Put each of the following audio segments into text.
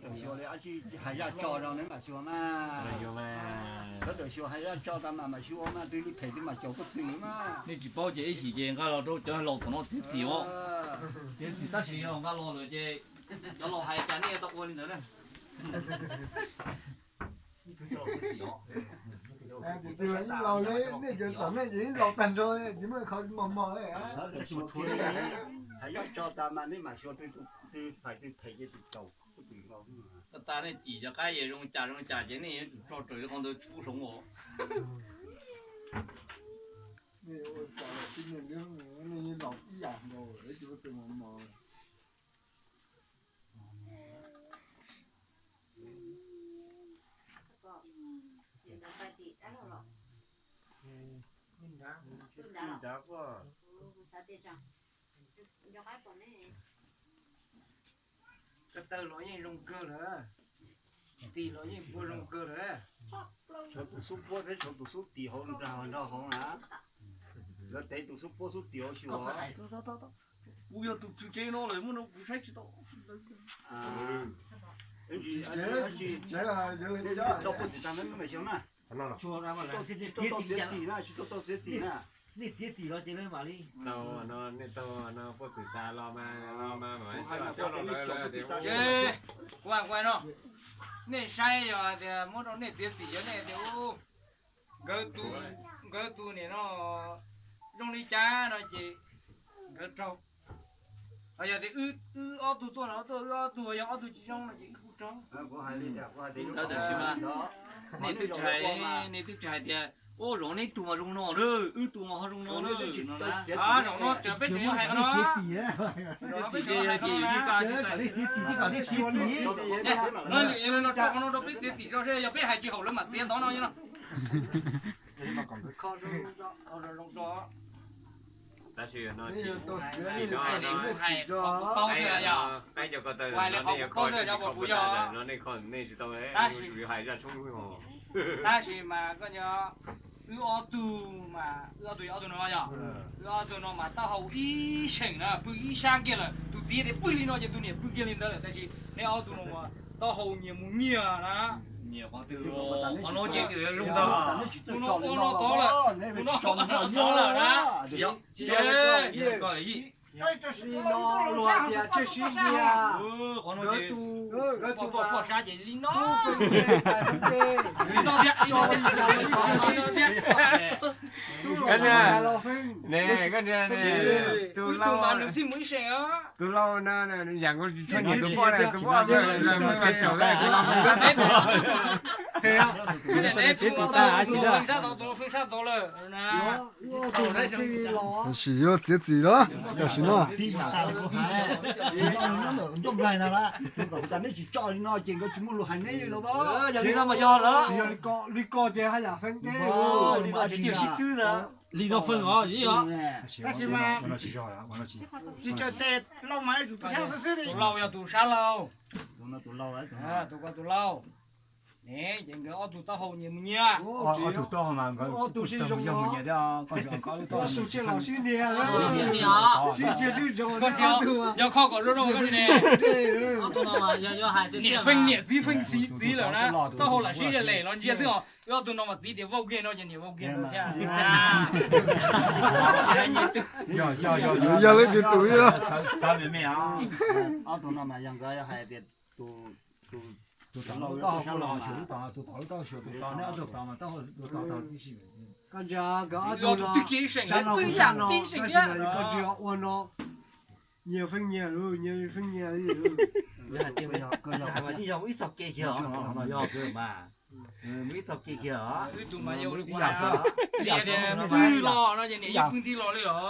Xyuas li ab tsi hais zaj tso rau neb mam xyuas mas. Xyuas mas. Koj tawm xyuas hais zaj tso tas mam mam xyuas mas twb li phem twb mam caum koj txwm mas. Nej tsis paub ces ib sim ces nqa los rau cov laus tom no txiav txim os. Txiav txim tab sis yog nqa los lawm ces cov laus hais cas nej tau ua li ntawd na. Ib laus li nej cov tom nej ces ib laus tag nrho ces muaj qhov mos mos li. Hais zaj tso tas mas nej mam xyuas twb fais twb phem ces twb caum koj txwm nkaus. Koj tas nej cim cov qaib ces zoo cas zoo cas ces nej yuav tsum tso raws li qhov ntawd tsis pub hloov os. Nej ua cas tib neeg nej laus ib yam nkaus tsis ua tus mos mos. Ko taw los yeej zoo kawg lawm, tis los yeej puag zoo kawg lawm. Tshuav tus xub puab thiab tshuav tus xub tis hauv nrog hauv na. Lawv tev tus xub puab xub tis hauv xyuas. Kuv yog tus tswv tsev no lawm muaj no kuv saib tsis tau. Tso puag tsis tag na, tsis tau txiav txim na, tsis tau txiav txim na. Nej txiav txim los ces mam li tau, nej tau puag txwm tas los mas, los mas mam coj los lawv tias. Kuv hais no, nej saib yog tias muab rau nej txiav txim cov nej tias nkawd tus, nkawd tus niam no zoo li cas no ces nkawd raug. Ho yog tias wb ob tug tuaj no tuaj wb ob tug, yog ob tug tsis zoo no ces wb kuj raug. Nej twb tsis hais, nej twb tsis hais tias ua zaum neb tus mas zoo no na, wb tus mas ho zoo no na. Zaum no peb tseem yuav hais qhov no. Lwm yog no tso qhov no rau peb txiav txim tso seb yog peb hais tsis haum lawv mam txiav tod no no. Tab sis no tsis, qaib cov ko taw no nej yog kho, nej kho, nej tsis tau, yuav hais zaj tshoob lub hos. Tab sis mas koj nyob, wb ob tug mas, wb ob tug, ob tug no yog, wb ob tug no mas taub hau ib seem na pw ib sab kiag lawm. Tus txiv tias pw li no ces tus niam pw kiag li ntawd lawm, tab sis neb ob tug no mas taub hau nyias mus nyias na. Qhov no ces txawm zoo tag, tus no ua no tod lawm, tus no ua no tod lawm na. Li no luag tias tswj sib nyiag, nkawd tus, nkawd tus poj sab ces li no, li no thiab, li no thiab, li no thiab. Tus laus mas nws thiaj mus ib seem os. Tus laus no yam nkaus tsis tshua nyiam tus poj, tus poj mas caum tus laus. Tus feej sab tod, tus feej sab tod lawm. Tab sis yuav txiav txim los tam sim no. Neb tsis tso li no ces nkawd tsis muaj lus hais neb li los. Yog li no mas yog lawm. Yog li ko ces haj yam feeb deb. Li no feeb os. Tab sis mas tsis tso tes laus mas yuav tsum tu sab xwb xwb li. Tus laus yog tus sab laug. Tus ko tus laug. Ces nkawd ob tug taub hau nyias mus nyias. Ob tug taub hau mas nkawd ob tug sib zoo mus nyias thiab. Ob tug sib los sib ntiag, sib ntsia sib ntsoo ob tug. Yog kho kom zoo zoo ne. Niam feej niam txiv feej txiv txiv lawm na, taub hau lam sib lem los ntsia xwb os. Wb ob tug no mas txiv tias vau kiag no ces niam vau kiag no thiab. Yog leej twg tus ib. Ob tug no mas yog nkawd hais tias tus, tus tom lub taub hau los xyuas lub tom, tus tom lub taub hau xyuas tus tom, neb ob tug tom mas taub hau tus tom tag tib si. Koj ntsia nkawd ob tug twb kiag ib seem, pw ib yam tib seem thiab. Koj ntsia ua no nyias feej nyias, nyias feej nyias li. Yog hais tias ib txoj kev kiag os, yog kawg mas. Ib tug mas yog ib yam xwb, pw los no ces niam yeej pw nti los li los.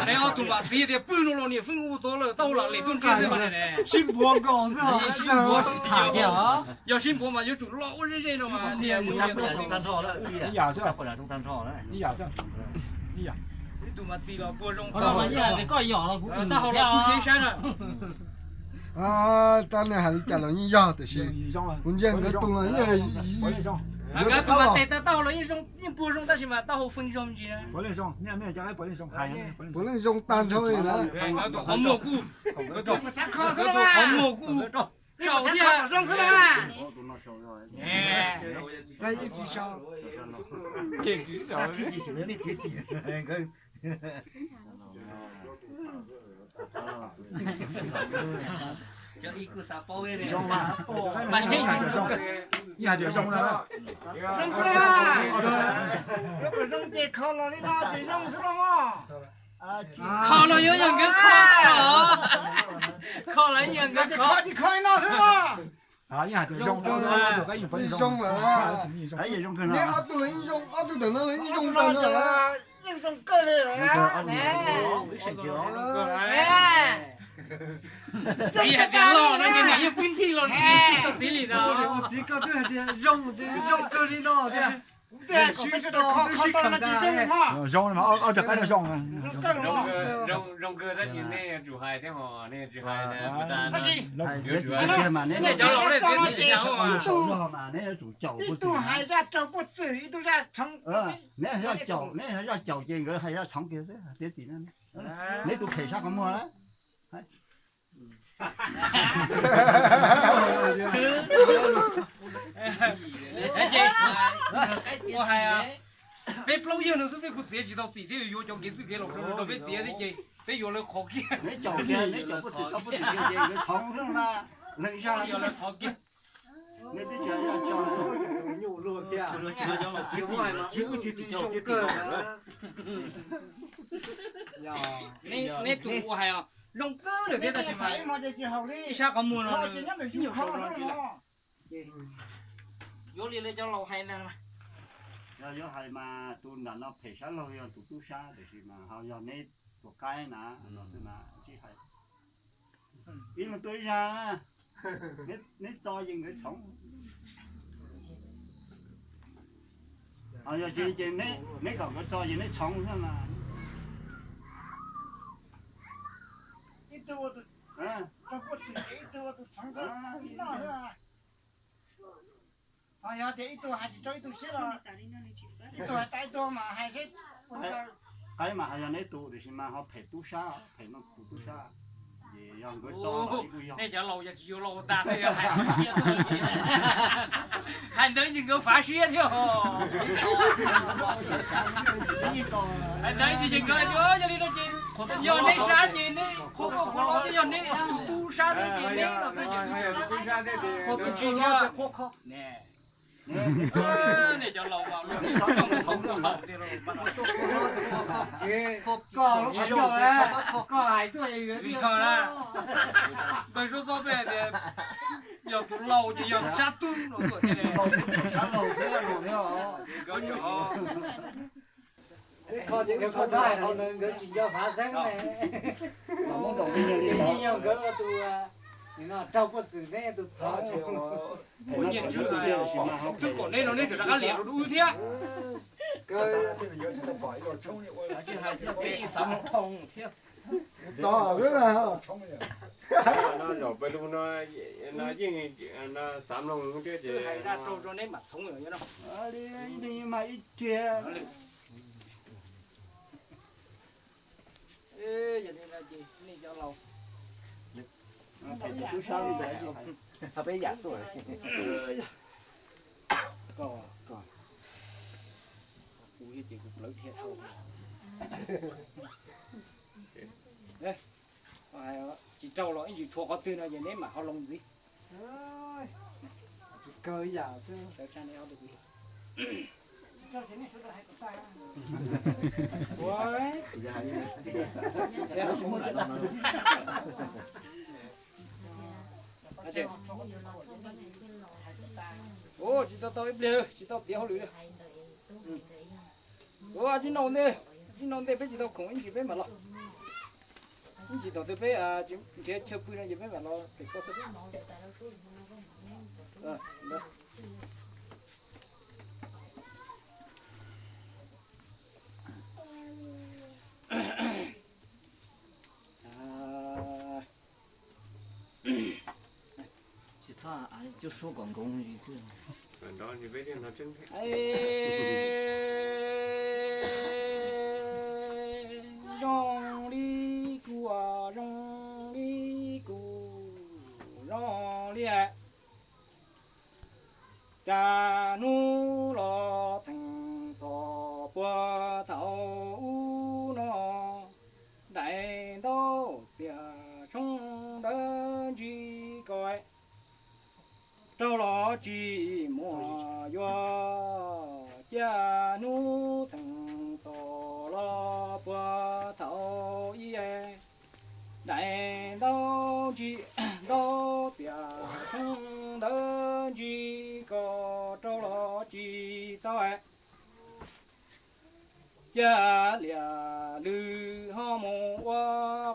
Neb ob tug mas txiv tias pw no los niam feej ua tod lawm, taub hau lam lem tuaj ntsia xwb mas ne. Sib npuav nkaus xwb, sib npuav tham kiag os. Yog sib npuav mas yuav tsum lo ua zej zej no mas. Ib yam xwb, ib yam xwb. Ib tug mas tis los puag zoo, taub hau los pw kev sab na. Tab nej hais li cas los yeej yog, tiam sis kuv ntsia nkawd tus los yeej, nkawd tus mas tes taub hau los yeej zoo, yeej puag zoo tab sis mas taub hau feej zoo ntsis na. Puav leej zoo tag nrho li na. Nkawd tus qhov muag kuj, nkawd tus qhov muag kuj tso Zoo xwb no. Zoo xwb no. Zoo ces kho los li no ces zoo xwb no. Kho los yuav yog nkawd kho, kho los yog nkawd kho, kho li no xwb no. Zoo lawm. Neb ob tug los yeej zoo, ob tug ntawm no los yeej zoo tag no. Yeej zoo kawg li. Yeej hais tias loj no ces niam yeej pib nthi los txog txiv li no. Ua txiv koj twb hais tias zoo, zoo kawg li no tiag. Zoo mas ob tug qaib no zoo. Zoo kawg tab sis nej yuav tsum hais thiab ho, nej yuav tsis hais. Ib tug hais zaj raug puaj txwm, ib tug zaj txhoov. Neb zaj caum, neb zaj caum ces nkawd hais zaj txhoov kiag xwb, tiav txim. Neb tus phem sab qhov muag lawm. Peb plaub yawg no xwb peb kuj txiav tsis tau txim thiab, yuav cov kev txwj kev laus rau peb txiav thiab ces peb yuav lawv qhov kiag. Neb caum kiag, neb caum puaj txwm txhob puaj txwm kiag ces nkawd txhoov xwb na. Leej zaj yuav lawv qhov kiag. Neb twb tsis yog cov nyuj luag thiab. Neb tus ua hais zoo kawg lawm thiab tab sis mas ib sab qhov muag no nyuj sau no tsis lawm. Yuav li lawv cov laus hais ntag. Yog yuav hais mas tus nram no phem sab laug yog tus tub sab, tiam sis mas ho yog neb tus qaib na, no xwb mas tsis hais. Ib leeg tuaj ib zaj, neb txo ces nkawd txhoov. Ho yog tsis ces neb kom nkawd txo ces neb txhoov xwb mas. Ib tug ua tus, ib tug ua tus txhoov, ib tug ua tus txhoov. Ho yog tias ib tug hais tsis rau ib tug siab los, ib tug hais tas ib tug mas hais seb. Qaib mas ho yog neb tus, tiam sis mas ho phem tub sab, phem no tus tub sab. Ces yog nkawd txo los ib kuj yog. Nej cov laus yog tsis yuav laus tas, hais ntawd tsis nkawd fav siab thiab. Hais ntawd tsis nkawd, yog li no ces yog neb sab ces neb qhuab qhuab los, yog neb tus tub sab ces neb los. Nej cov laus mas, koj hais tuaj, npawg Suab txob peb hais tias yog tus laus ces yog sab tub no tuaj thiab. Nkawd tseem, nkawd tsis nco fav xeeb ne. Yog nkawd ua tus raug puaj txwm, neb tus txhoov. Twb kom neb no neb tseem rov qab liam rau wb thiab. Peb ib xav mloog dhau thiab. Zaum peb lug no, no yeej xav mloog thiab ces hais zaj rau neb mam txhoov no. Mas ib riag. Yog li no ces nej cov laus, peb yam tuaj. Kuv ces kuv plawv dhia dhau. Tsis raug los ib ntsis tshuav qhov twg no ces neb mam ho loo ntxiv. Tsis kawg ib yam. Tsis tau tau ib pliag, tsis tau tiav hauj lwm li. Ua tsis nau ntej, tsis nau ntej peb tsis tau khoom ib ntsis peb mam los. Ib ntsis thaum twg peb nrhiav chaw pw no ces peb mam los pem koj xwb. Tsis txhob coj suab kom nkoos ntsis xwb. Zoo li kuv, zoo li kuv, zoo Cas hnub los theem txhos puag thaum ub no, daim ntaub tias tshoob ntawd ntsib ko, raug los tsis muaj yuav. Cia hnub theem txhos los puag thaum ub, daim ntaub ntsib, ntaub tias tshoob ntawd ntsib ko, raug los tsis tau. Cia liam lwm ho mus ua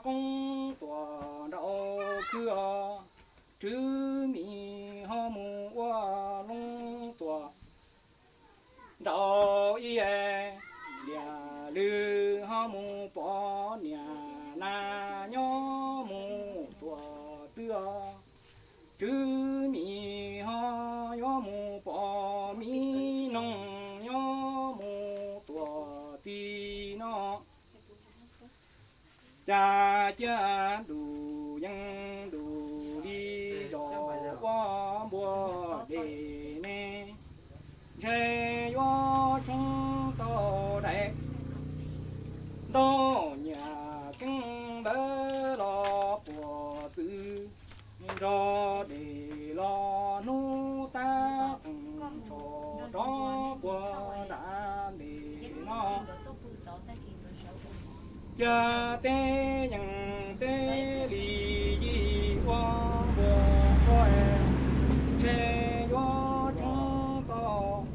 qoob tuam nraum khw os, Tswv Mim ho mus ua loob tuam nraum ib, liam lwm ho mus pom niam nas nyob mus tuam twg os, Tswv Mim ho yuav mus pom mi noog nyob mus tuam tim no. Cas cia ntuj yees ntuj li zos ua npua dej ne, ntshe yuav tshoob tau daim ntaub nyias keeb ntawd los puas txwv, nrog dej los hnub tab txheem tsho rov puag nram ntej no. Cia teb yees teb li yim ua npua ko, ntshe yuav tshoob tau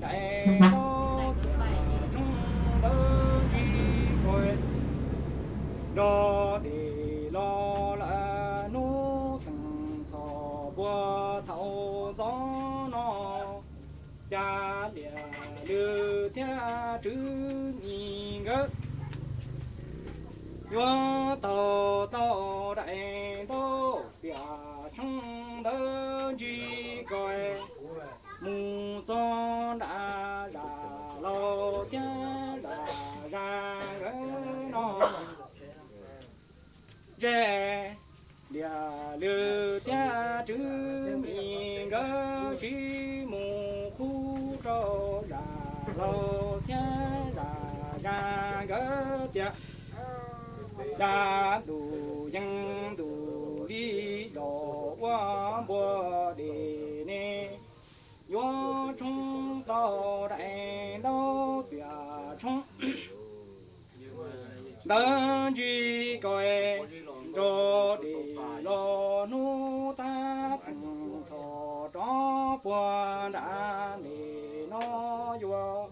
daim ntaub tias tshoob ntawd ntsib ko, nrog dej los lawm hnub theem txhos puag thaum ntxov no. Cas liam lwm thiab Tswv Mim nkawd yuav taug tau daim ntaub tias tshoob ntawd ntsib ko, mus txog nram zam laug thiab zam zam nkawd no. Ntshe liam lwm thiab Tswv Mim nkawd sib mus qhub rau zam laug thiab zam zam nkawd tias, cas ntuj yees ntuj li zos ua npua dej ne, yuav tshoob tau daim ntaub tias tshoob ntawd ntsib ko, nrog dej los hnub tab txheem tsho rov puag nram ntej no yuav.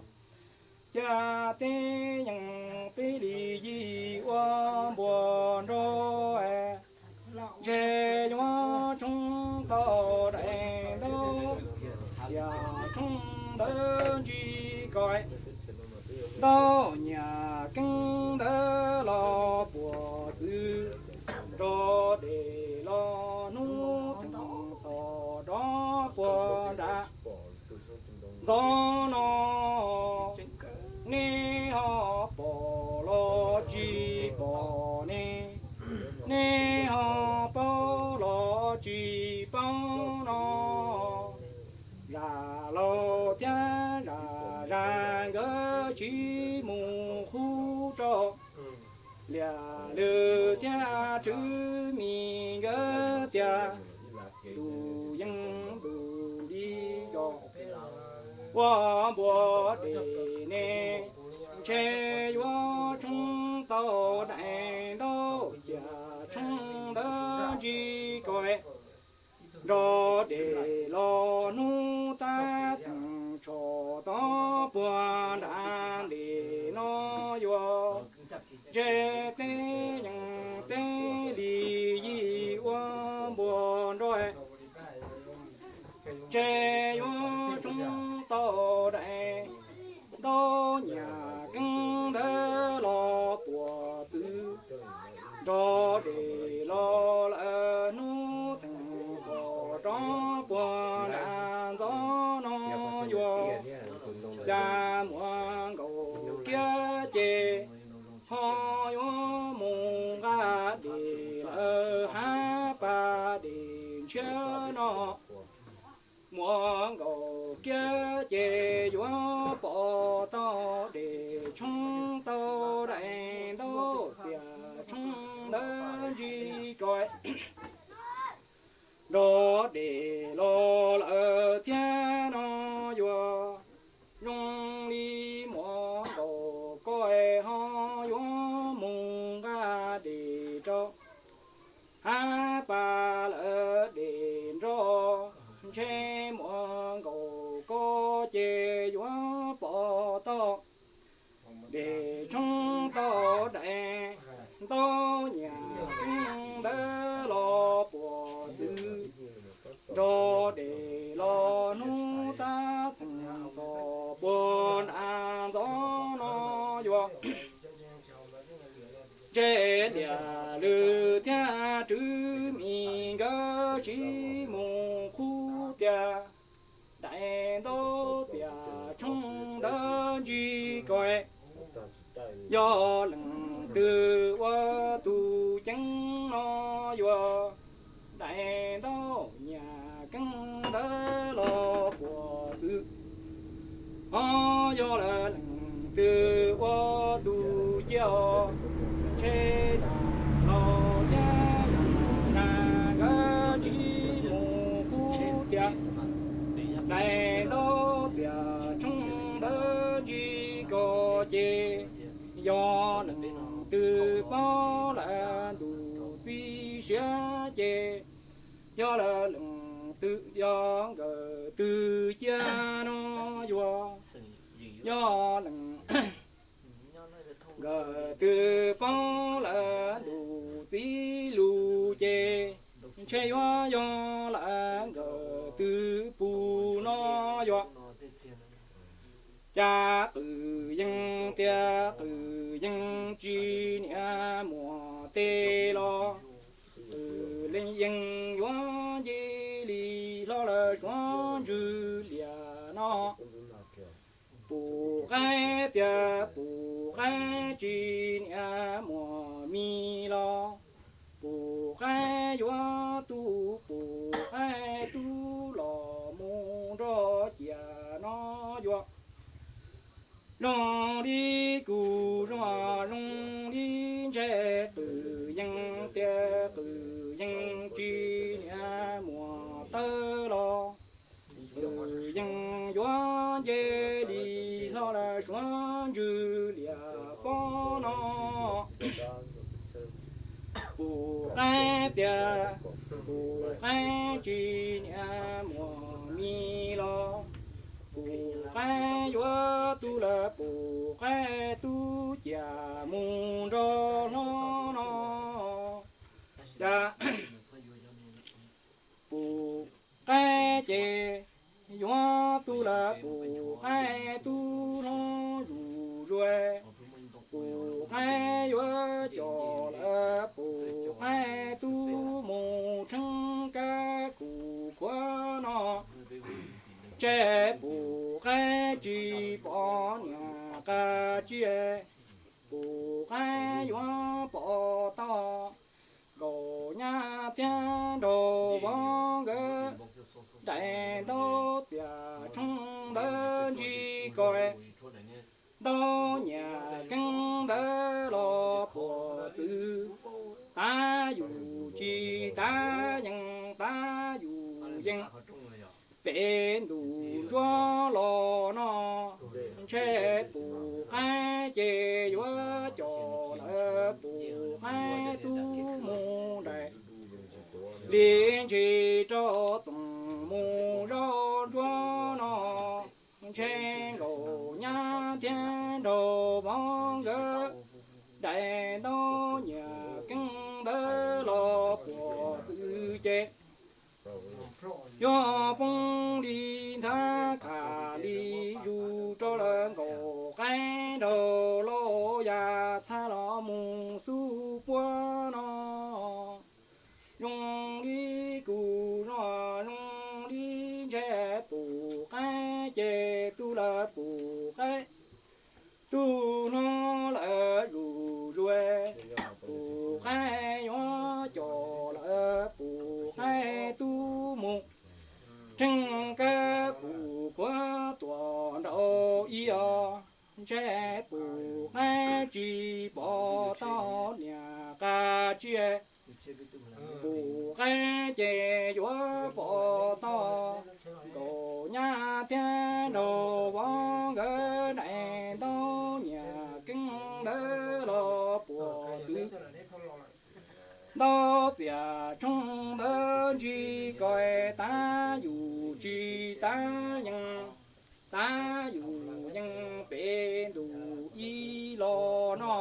Cia teb yees teb li yim ua npua nrog, ntshe yuav tshoob tau daim ntaub tias tshoob ntawd ntsib ko, ntaub nyias keeb ntawd los puas txwv, nrog dej los hnub theem txhos rov puag nram ntxov no. Nej ho pom los tsis pom ne, nej ho paub los tsis paub no. Zam laug thiab zam zam nkawd sib mus qhub rau liam lwm thiab Tswv Mim nkawd tias, ntuj yees ntuj li zos ua npua dej ne, ntshe yuav tshoob tau daim ntaub tias tshoob ntawd ntsib ko, nrog dej los hnub tab txheem tsho rov puag nram ntej no yuav. Ntshe teb yees teb li yim ua npua nrog, ntshe yuav tshoob tau daim ntaub nyias keeb ntawd los puas txwv, nrog dej los lawm hnub theem txhos rov puag nram ntxov no yuav. Cas muaj nkaus kiag ces ho yuav mus nqa dej lawm hab pas dej ntshiab. no, muaj nkaus kiag ces yuav pom tau dej tshoob tau daim ntaub txias tshoob ntawd ntsis ko nrog dej los lawm thiab no yuav zoo li muaj nkaus ko ho yuav mus nqa dej rau hab pas lawm dej nrog ntshe muaj nkaus ko ces yuav pom tau dej tshoob tau daim ntaub nyias keeb ntawd los puas txwv nrog dej los hnub tab txeem txog puag nram ntxov no yuav ntshe liam lwm thiab tswv mi nkawd sib mus qhuab tias daim ntaub txias tshoob ntawd ntsis ko yog leej twg ua tus ceev no yuav daim ntaub nyias keeb ntawd los puas txwv ho yog lawm leej twg ua tus cia os. Ntshe yam no thiab yam na nkawd tsis mus qhuab tias daim ntaub txias tshoob ntawd ntsis ko ces yog leej twg paub lawm ntuj txiv siab ces yog lawm leej twg yog nkawd twg cia no yuav yog leej nkawd twg paub lawm ntuj txiv lus ces ntshe yuav yog lawm nkawd twg pum no yuav cas qwm yees tias qwm yees tsis niam muaj tes los qwm yees yuav nce li hlo lawm suav ntswg liam no pum qaib tias pum qaib tsis niam muaj mis los pum qaib yuav tu pum qaib tub los mus nrog ciam no yuav zoo li kuv zoo zoo li ntshe qwm yees tias qwm yees tsis niam muaj tawv los qwm yees yuav nce li hlo lawm suav ntswg liam pob no pum qaib tias pum qaib tsis niam muaj mis los pum qaib yuav tu lawm pum qaib tub ciam mus nrog hlob no cas pum qaib ces yuav tu lawm pum qaib tub hlob zuj zus pum qaib yuav coj lawm pum qaib tub mus tsheeb kab kuv khuav no ntshe pum qaib tsis pom niam qab tsi pum qaib yuav pom tau nkaus nyab thiab nraug vauv nkawd daim ntaub txias tshoob ntawd ntsis ko ntaub nyias keeb ntawd los puas txwv tav yus tsis tav yees tav yus yees pem ntuj ntsuab los no ntshe pum qaib ces yuav coj lawm pum qaib tub mus nraim li ntsis rau txoos mus zoj ntsuab no ntshe nkaus nyab thiab nraug vauv nkawd daim ntaub nyias keeb ntawd los puas txwv ces yuav poob li nthav kham li zus rau lawm nkaus qaib nraug los yam txha los mus xub puab no zoo li kuv zoo zoo li ntshe pum qaib ces tu lawm pum qaib tub hlob lawm zuj zus pum qaib yuav coj lawm pum qaib tub ntshe pum qaib tsis pom tau niam qab tsi. Pum qaib ces yuav pom tau. Nkaum nyab thiab nraug vauv nkawd daim ntaub nyias keeb ntawd los puas txwv. Ntaub txias tshoob ntawd ntsis ko, tab yus tsis tab yees, tab yus yees pem ntus ib los no.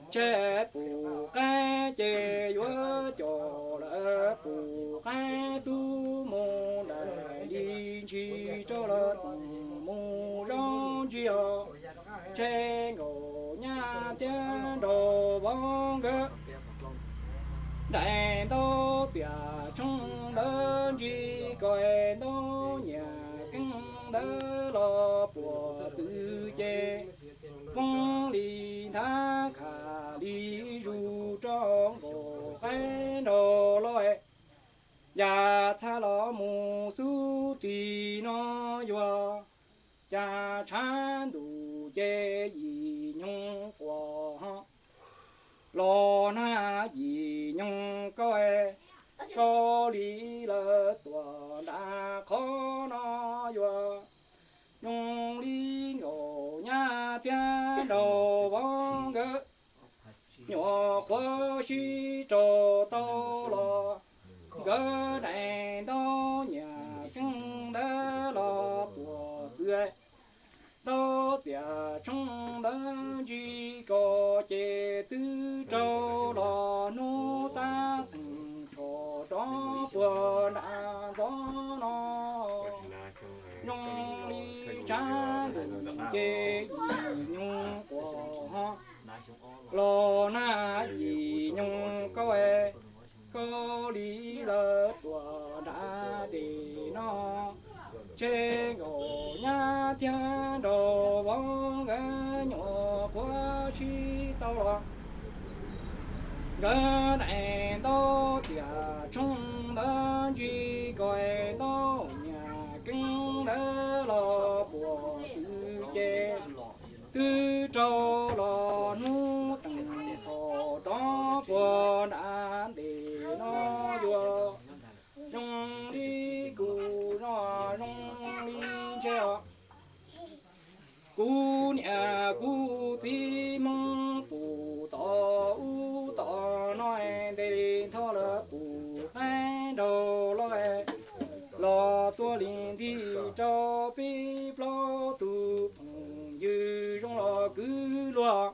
Ntshe pum qaib ces yuav coj lawm pum qaib tub mus nraim li ntsis rau lawv tseem mus zaub ntsis os. Ntshe nkaum nyab thiab nraug vauv nkawd daim ntaub txias tshoob ntawd ntsis ko, ntaub nyias keeb ntawd los puas txwv ces poob li nthab kham li zus rau nkaum qaib nraug loj. Yam txha los mus xub tim no yuav cas tshav ntuj ces yim nyoog quas ho los nag yim nyoog kaub, kaub li lawv tuam nram qhov no yuav zoo li nkaum nyab thiab nraug vauv nkawd nyuam qhuav sib rau tau los. Nkawd daim ntaub nyias keeb ntawd los puas txwv. Ntaub txias tshoob ntawd ntsis ko ces twb rau los hnub tab txheem tsho rov puag nram ntxov no. Zoo li tshav ntuj ces yim nyoog quas ho los nag yim nyoog kaub, kaub li lawv tuam nram tes no. Ntshe nkaum nyab thiab nraug vauv nkawd nyuam qhuav sib tau los. Nkawd daim ntaub txias tshoob ntawd ntsis ko, ntaub nyias keeb ntawd los puas txwv ces twb rau los hnub teem txhom rov puag nram tes no yuav zoo li kuv no zoo li ntshe os. Kuv niam kuv txiv Hmoob pum tom ub tom no, ntes li nthos lawv pum qaib nraug loj los tuaj li nti rau peb plaub tus phooj ywg zoo los kwv luag,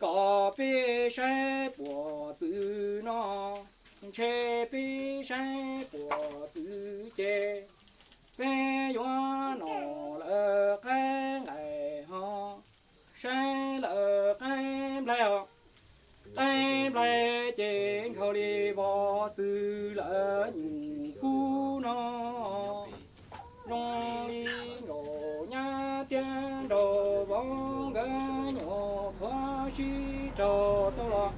kom peb saib puas txwv no. Ntshe peb saib puas txwv ces peb yuav nom lawv qaib nqaim ho saib lawv qaib nplaig os. Qaib nplaig ces nkhaus li vov xwm lawv nyuam kub no. Zoo li nkaum nyab thiab nraug vauv nkawd nyuam qhuav sib rau tau los.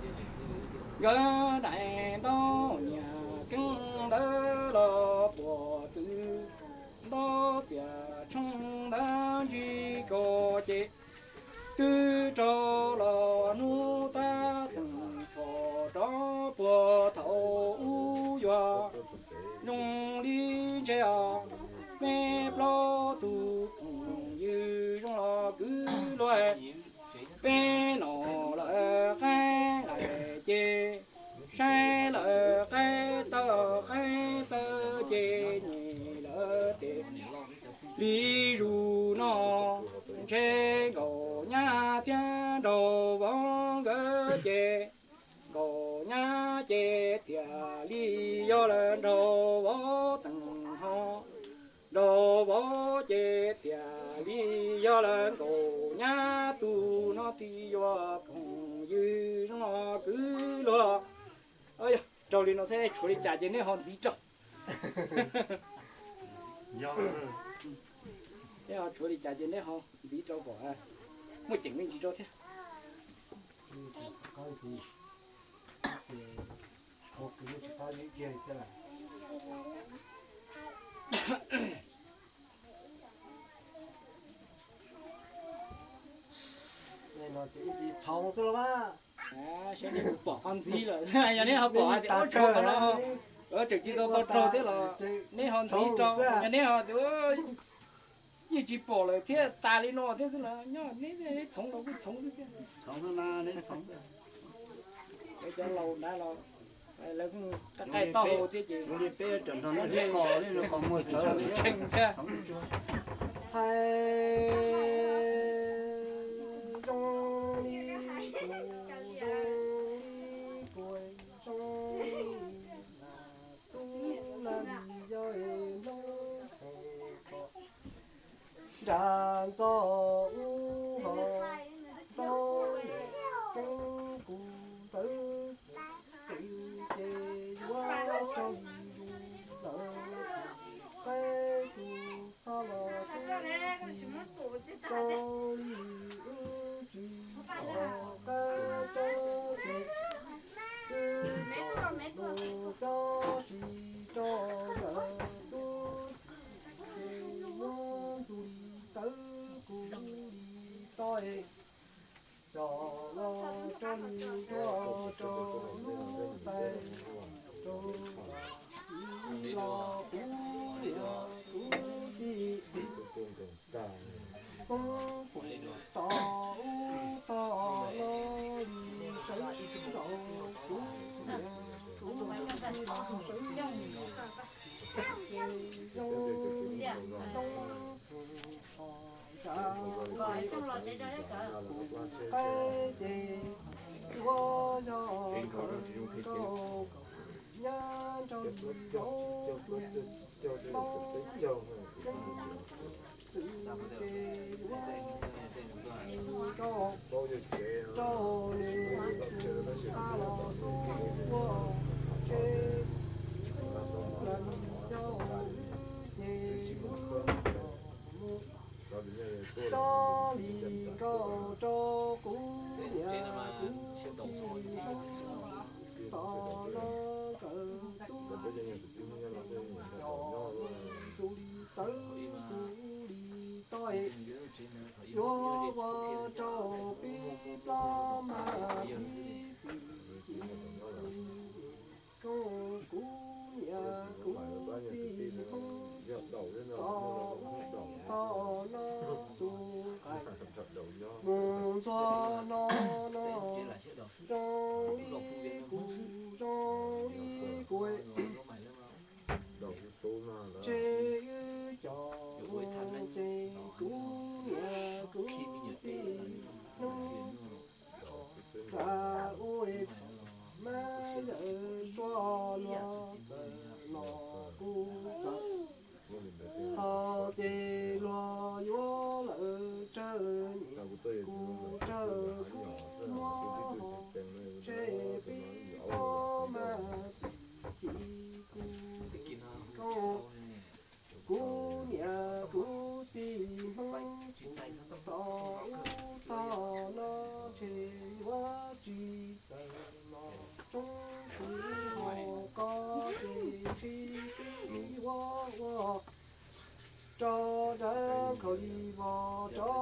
Nkawd daim ntaub nyias keeb ntawd los puas txwv. Ntaub txias tshoob ntawd ntsis ko ces twb rau los hnub tab txeem tsho rov puag thaum ub yuav zoo li ntshe os. Peb plaub tus phooj ywg zoo los kwv luag, peb nom lawv qaib nqaim ces saib lawv qaib taw, qaib taw ces nyem lawv tes li zus no. Ntshe nkaum nyab thiab nraug vauv nkawd ces nkaum nyab ces thiaj li yog lawv nraug vauv tseem ho. Nraug vauv ces thiaj li yog lawv nkaum nyab tus no thiaj yuav phooj ywg zoo los kwv luag. Raug li no xwb, tshuav li cas ces neb ho ntxiv rau. Neb ho tshuav li cas ces neb ho ntxiv rau kom muaj ceem me ntsis rau thiab. Tsis txhoov xwb los mas. Saib neb pom qab ntxiv lawm, yog neb ho pom hais tias ua tsaug no, tseem tsis tau tau raug thiab los neb ho ntxiv rau, yog neb ho tias yeej tsis pom lawm thiab tas li no thiab xwb los nyob neb txhoov los kuj txhoov xwb thiab. Cov laus nrad los lawv kuj qaij taub hau thiab ces tseem thiab. Hais zoo li kuv, zoo li kuv, zoo li tub na, yog nplooj txheej tso nra ntxo ub ho plaub, keeb kuv tawv txwv ces yuav raug li yus lawm, qaib tus txhob los xwb, raug li wb tsis pom qab tsob ces wb tau mus cob sis rau lawm tub. Ces muab ntxuj li tawv kuv li tob es, coj los rau li tuaj rau lub tais rau los kuv niam kuv txiv Hmoob puag tom ub tog no li sawv nraud kuv niam kuv txiv los sawv nraud ces zoo nplooj txheej tso nra qaib ces yuav yog txawv rau kaum nyab nrog li zaub tsuag tau keeb txwv ces yuav rau rau nws xa los xub ua tsev ub la mus yog wb ces wb coj mus cob li rau rau kuv niam kuv txiv Hmoob tom no nkawd tub coj mus ntxuj li tawv kuv li tob es yuav ua rau peb plaub mas txij txiv koob kuv niam kuv txiv Hmoob tom ub tom no tus qais mus ntxuag no no zoo li kuv zoo li kuv. Ces wb coj mus ces kuv niam kuv txiv hnub nram ub es mab yawm suav los txawm los kuv txawm ho ces luag yuav lawm tsawg nyem kuv tsawg kub muab hau tseg peb plaub mas txij kuv koob kuv niam kuv txiv Hmoob tom ub tom no ntshe yuav tsis txawm los tsoob kuv ho ko ces ntshe peb yuav ua rau dawb khaus li vos rau